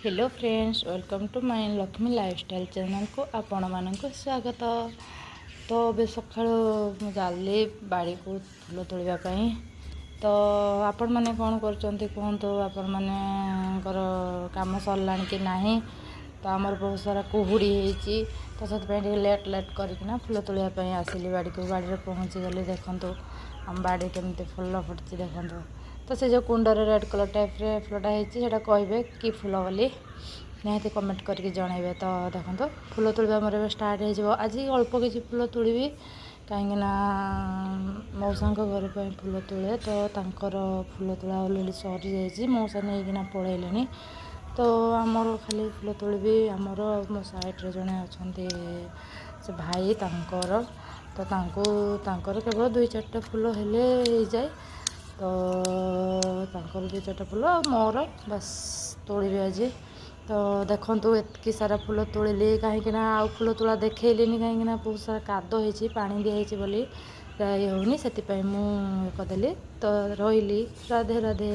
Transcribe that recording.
Hello friends, welcome to my Lakshmi lifestyle ଚ୍ୟାନେଲ୍କୁ ଆପଣମାନଙ୍କୁ ସ୍ୱାଗତ। ତ ଏବେ ସକାଳୁ ମୁଁ ଚାଲିଲି ବାଡ଼ିକୁ ଫୁଲ ତୋଳିବା ପାଇଁ। ତ ଆପଣମାନେ କ'ଣ କରୁଛନ୍ତି କୁହନ୍ତୁ, ଆପଣମାନଙ୍କର କାମ ସରିଲାଣି କି ନାହିଁ? ତ ଆମର ବହୁତ ସାରା କୁହୁଡ଼ି ହେଇଛି, ତ ସେଥିପାଇଁ ଟିକେ ଲେଟ୍ ଲେଟ୍ କରିକିନା ଫୁଲ ତୋଳିବା ପାଇଁ ଆସିଲି ବାଡ଼ିକୁ। ବାଡ଼ିରେ ପହଞ୍ଚିଗଲି। ଦେଖନ୍ତୁ ଆମ ବାଡ଼ି କେମିତି ଫୁଲ ଫୁଟିଛି ଦେଖନ୍ତୁ। ତ ସେ ଯେଉଁ କୁଣ୍ଡରେ ରେଡ଼୍ କଲର୍ ଟାଇପ୍ରେ ଫୁଲଟା ହେଇଛି, ସେଇଟା କହିବେ କି ଫୁଲ ବୋଲି, ନିହାତି କମେଣ୍ଟ କରିକି ଜଣାଇବେ। ତ ଦେଖନ୍ତୁ, ଫୁଲ ତୋଳିବା ମୋର ଏବେ ଷ୍ଟାର୍ଟ ହେଇଯିବ। ଆଜି ଅଳ୍ପ କିଛି ଫୁଲ ତୋଳିବି, କାହିଁକିନା ମଉସାଙ୍କ ଘର ପାଇଁ ଫୁଲ ତୋଳେ। ତ ତାଙ୍କର ଫୁଲ ତୋଳା ଅଲରେଡ଼ି ସରିଯାଇଛି, ମଉସା ନେଇକିନା ପଳେଇଲେଣି। ତ ଆମର ଖାଲି ଫୁଲ ତୋଳିବି, ଆମର ମୋ ସାଇଡ଼୍ରେ ଜଣେ ଅଛନ୍ତି ସେ ଭାଇ, ତାଙ୍କର ତ ତାଙ୍କୁ ତାଙ୍କର କେବଳ 2 4ଟା ଫୁଲ ହେଲେ ହେଇଯାଏ। ତ ତାଙ୍କର 2 4ଟା ଫୁଲ ଆଉ ମୋର ବାସ୍ ତୋଳିବି ଆଜି। ତ ଦେଖନ୍ତୁ, ଏତିକି ସାରା ଫୁଲ ତୋଳିଲି, କାହିଁକିନା ଆଉ ଫୁଲ ତୋଳା ଦେଖେଇଲିନି, କାହିଁକିନା ବହୁତ ସାରା କାଦ ହେଇଛି, ପାଣି ଦିଆହେଇଛି ବୋଲି ଯାଇ ହେଉନି, ସେଥିପାଇଁ ମୁଁ ଇଏ କରିଦେଲି। ତ ରହିଲି, ରାଧେ ରାଧେ।